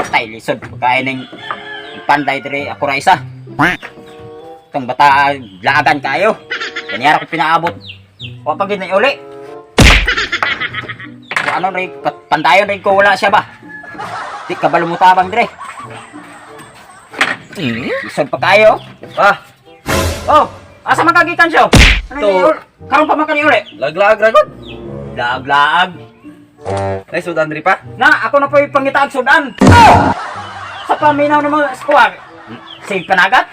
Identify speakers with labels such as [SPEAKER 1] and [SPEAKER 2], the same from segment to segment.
[SPEAKER 1] Tay, lisod. Pagkain ng panday dire, ako ra isa. Itong bata, laagan kayo. Kanyara ko pinaabot. Wa pa gid na uli. Kung ano rin, pandayon rin ko wala siya ba? Di ka ba lumutabang dire? Lisod pa kayo.
[SPEAKER 2] Ah,
[SPEAKER 1] Oh, asa man kagikan siya? Ano
[SPEAKER 2] To.
[SPEAKER 1] ni uli? Karon pa man kani uli.
[SPEAKER 2] laglaag ra gud.
[SPEAKER 1] Laag-laag.
[SPEAKER 2] Ay, sudan diri pa.
[SPEAKER 1] Na, ako na po yung pangitaag sudan. Sa paminaw naman sa kuwag. Sig panagat.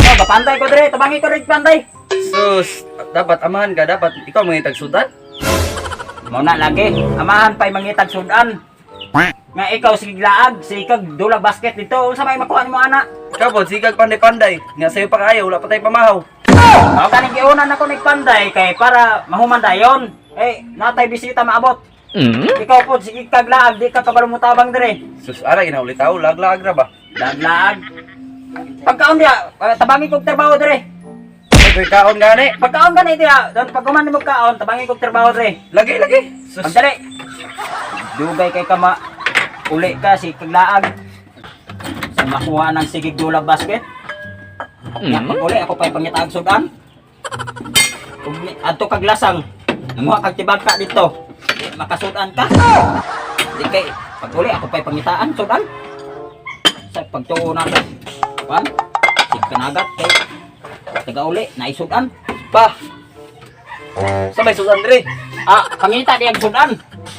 [SPEAKER 1] Oh, bapanday ko dire, tabangi ko dire panday.
[SPEAKER 2] Sus, dapat amahan ka, dapat ikaw mangitag sudan.
[SPEAKER 1] Mao na lagi, amahan pa'y mangitag sudan. Nga ikaw sige laag, sige dulag basket dito, unsa may makuha nimo ana?
[SPEAKER 2] Ikaw po, sigag panday-panday. Nga sa'yo pa kaayo, wala pa tayo pamahaw.
[SPEAKER 1] Mao kaning giunan ako nagpanday kay para mahuman dayon. Eh, natay bisita maabot. Ikaw po sige kag laag, di ka kabalo mutabang dire.
[SPEAKER 2] Sus, ara, ginaulitaw, laglaag ra ba?
[SPEAKER 1] Laag-laag. Pagkaon diya, tabangi kog trabaho dire.
[SPEAKER 2] Ay, ko'y kaon gani.
[SPEAKER 1] Pagkaon gani diya, don pag human nimo kaon, tabangi kog trabaho dire.
[SPEAKER 2] Lagi, lagi. Sus,
[SPEAKER 1] Pagdali. Dugay kay kama uli ka si kaglaag. Sa makuha ng sigig dulag basket. Nya pag uli ako pa'y pangitaag sudan. Ug adto kag lasang. Nanguha kag tibagka dito. Di makasudan ka. Di kay pag uli ako pa'y pangitaan sudan. Sa pagtuo na ko. Kwan? Sig kanagat kay taga uli naisudan.
[SPEAKER 2] pa. Sa may sudan diri.
[SPEAKER 1] Ah, pangita di ang sudan.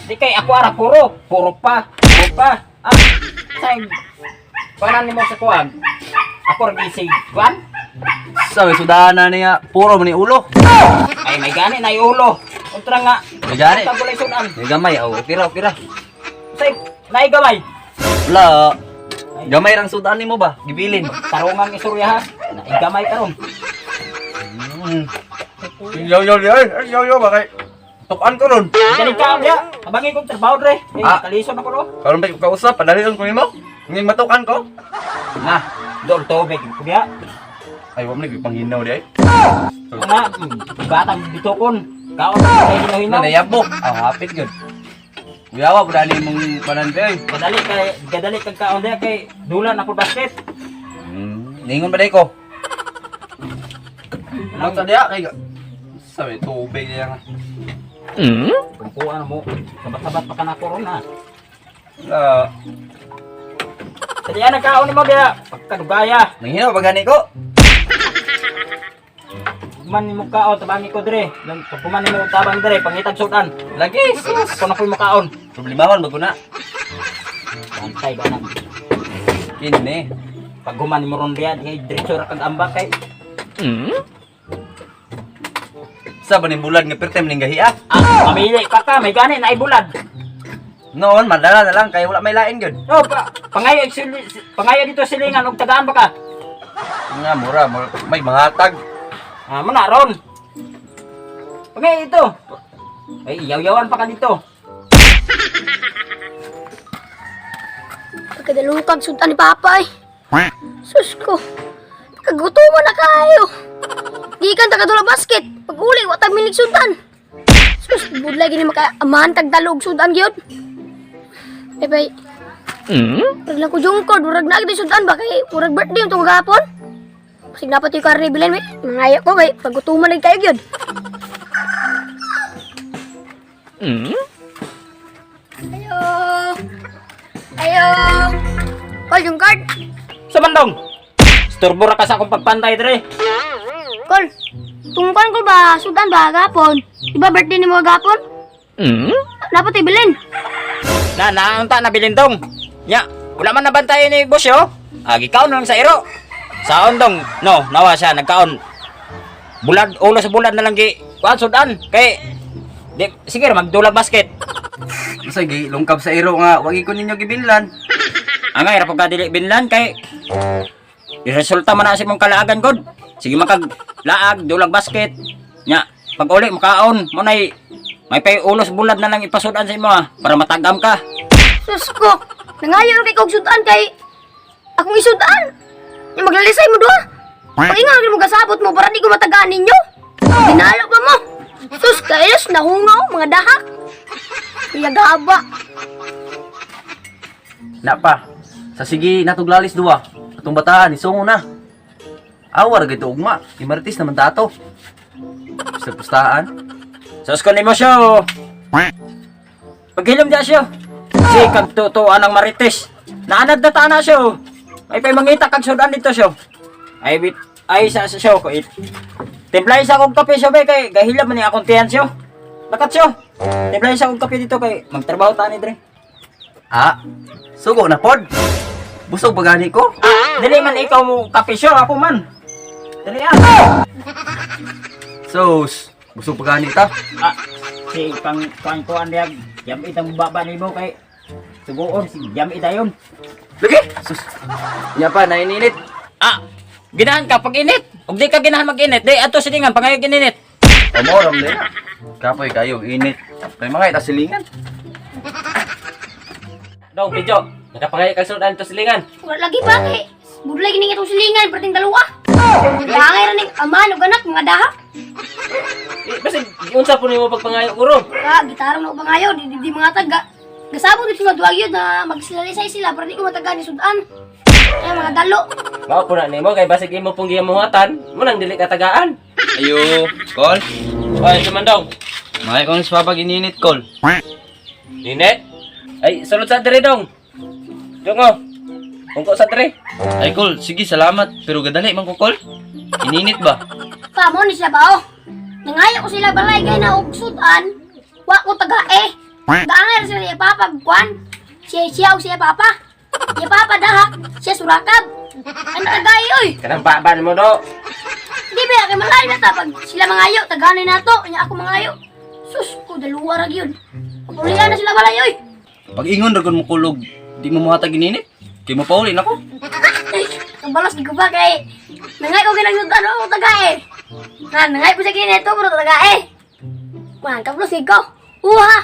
[SPEAKER 1] Di kay ako ara puro, puro pa, puro pa. Ah, say panan nimo sa kuan. Ako ra gisig kuan.
[SPEAKER 2] Sa may sudana niya, puro man ni ulo.
[SPEAKER 1] Ay may gani na ulo. Untra nga.
[SPEAKER 2] May gani.
[SPEAKER 1] Unta gulay sudan.
[SPEAKER 2] May gamay, oh, okay ra, okay ra.
[SPEAKER 1] Say naay gamay.
[SPEAKER 2] Wala. Gamay rang sudan nimo ba? Gibilin.
[SPEAKER 1] Tarungang isurya ha. Naay gamay karon.
[SPEAKER 2] Yo yo yo, yo yo ba kay tukan ko ron.
[SPEAKER 1] Gani ka dia. Tabangi kog trabaho dre. Eh,
[SPEAKER 2] Ah.
[SPEAKER 1] kalison ako ro.
[SPEAKER 2] Karon ba kausap, padalion ko nimo. Ngin matukan ko.
[SPEAKER 1] Na, dol tubig ko diya.
[SPEAKER 2] Ay, wa man panghinaw di ay.
[SPEAKER 1] Nga, batang bitokon. Kaon na kay hinaw-hinaw.
[SPEAKER 2] Na nayabok. Ah, hapit gyud. Kuyawa pud ani mong panan di ay.
[SPEAKER 1] Kadali kay kadali kag kaon diya kay dula na ko basket.
[SPEAKER 2] Ningon ba day ko? Ano ta diya kay sabi tubig diya nga.
[SPEAKER 1] Kung kuha na mo, sabat-sabat pa ka na corona.
[SPEAKER 2] La,
[SPEAKER 1] Dali na kaon mo diya, pagkadugaya.
[SPEAKER 2] nanghinaw ba gani ko?
[SPEAKER 1] Man nimo kaon tabangi ko dire. Nang pagkuman nimo tabang dire, pangitag sudan.
[SPEAKER 2] Lagi sus.
[SPEAKER 1] Ako na ko'y makaon.
[SPEAKER 2] Problemahon ba ko na?
[SPEAKER 1] Bantay ba na?
[SPEAKER 2] Kini.
[SPEAKER 1] Paghuman nimo ron diya, di diretso ra kag ambak kay.
[SPEAKER 2] Sa ba ning bulan nga pertem ning gahi ah?
[SPEAKER 1] Ah, mamili pa ka, may gani na ibulad.
[SPEAKER 2] Noon madala na lang kay wala may lain gyud.
[SPEAKER 1] No, pa, pangayo pangayo dito silingan og tagaan ba ka?
[SPEAKER 2] Nga mura, may mga tag.
[SPEAKER 1] Ah, mo na ron. Pangayo ito. Ay, yaw-yawan pa ka dito.
[SPEAKER 3] Pagkadalukag sudan ni Papa eh. Sus ko. Pagkagutuman na kayo. Gikan ta kadula basket. Pag uli, watag minig sudan. Sus, budlay gini maka amahan tag dalog sudan gyud. Eh bay. Murag lang ko jungkod, murag na agad sudan ba kay murag birthday yung tungkol gahapon. Pasig dapat yung karne bilin, may mangaya ko bay. Paggutuman na kayo gyud. Ayo. Ayo. Call yung card.
[SPEAKER 1] Sa bandong. Isturbo ra ka sa akong pagpantay dire.
[SPEAKER 3] Kol, tungkol ko ba, sudan ba, gapon? Di ba birthday ni mo gapon? Dapat ibilin.
[SPEAKER 1] Na naunta na bilindong. Nya, wala man nabantay ni boss yo. Agi kaon lang sa iro. Sa ondong, no, nawa siya nagkaon. Bulad ulo sa bulad na lang gi kuan sudan kay di, sige ra, magdulag basket.
[SPEAKER 2] Sige, lungkab sa iro nga, wagi ko ninyo gibinlan.
[SPEAKER 1] Angay ra pud ka dili binlan kay resulta man na sa imong kalaagan god. Sige makag laag dulag basket. Nya, pag uli makaon mo nay may pay ulo sa bulad na lang ipasudan sa imo ah, para matagam ka.
[SPEAKER 3] Sus ko, nangayo kay kog sudan kay akong isudan. Yung maglalisay mo doa. Painga mo gasabot mo para di ko matagaan ninyo. Binalo pa mo. Ayos, nahungaw, mga dahak. Yagaba.
[SPEAKER 2] Na pa. Sa sige natuglalis duwa. Atong bataan isungo na. Awar gid ugma. Imartis naman tato. Sa pustaan.
[SPEAKER 1] Sus ko nimo siya. Paghilom diya siya. Si kag tutuan ang marites. Naanad na tana siya. Ay pay mangita kag sudan dito siya. Ay bit ay sa siya ko it. Timplay sa akong kape siya bay kay gahilom man ni akong tiyan siya. Bakat siya. Timplay sa akong kape dito kay magtrabaho ta ni dre.
[SPEAKER 2] Ah, sugo na pod. Busog pa gani ko.
[SPEAKER 1] Dili man ikaw mo kape siya ako man. Dili ah.
[SPEAKER 2] Sus, busog pa gani ta.
[SPEAKER 1] Ah, si pang pang kuan diag. Yam itang baba nimo kay suguon si yam itayon.
[SPEAKER 2] Lagi. Sus. Nya pa naininit.
[SPEAKER 1] Ah, ginahan ka pag init. Ug di ka ginahan mag-init, di ato silingan pangayog ininit.
[SPEAKER 2] Pamoram din. Kapoy kayo init. Kay mga ita silingan.
[SPEAKER 4] Dong, Pidyo, nakapangay kang sudan to silingan.
[SPEAKER 3] Wala lagi pa kay. Budlay gini itong silingan, perting dalawa. Dangay ra ning ama ug anak, mga dahak.
[SPEAKER 4] Eh, basta unsa po nimo pagpangayo guro?
[SPEAKER 3] Ah, gitara na ko pangayo, di mga taga. Gasabot dito sa duwag yun na magsilalisay sila pero di ko mataga ni sudan. Ay, mga dalo.
[SPEAKER 4] Mao po na nimo kay basig imo pong giyamuhatan, mo nang dili katagaan.
[SPEAKER 2] Ayo, kol.
[SPEAKER 4] Oy, sumandong.
[SPEAKER 2] Mga kong sa pag ininit kol.
[SPEAKER 4] Nine? Ay, sulod sa diri dong. Dong oh. Ungko sa diri.
[SPEAKER 2] Ay kol, sige salamat pero gadali man ko kol. Ininit ba?
[SPEAKER 3] Pa, mo ni sila ba oh. Nangayo ko sila balay kay na og sudan. Wa ko taga eh. Daangay ra sila siya papa kwan. Siya siya og siya papa. Siya papa dahak, siya surakab. Ano tagay oy?
[SPEAKER 4] Kanang baban mo do.
[SPEAKER 3] Di ba kay malayo na ta pag sila mangayo tagani na to, nya ako mangayo. Sus ko dalawa ra gyud. Papulian na sila balay oy.
[SPEAKER 2] Pag ingon ra mo kulog, di mo muhatag ininit. Kay mo pauli nako.
[SPEAKER 3] Kabalos di ko ba kay nangay ko ginagsudan ako tagae. Na nangay ko sa kineto pero tagae. Man, kabalos di ko. Uha.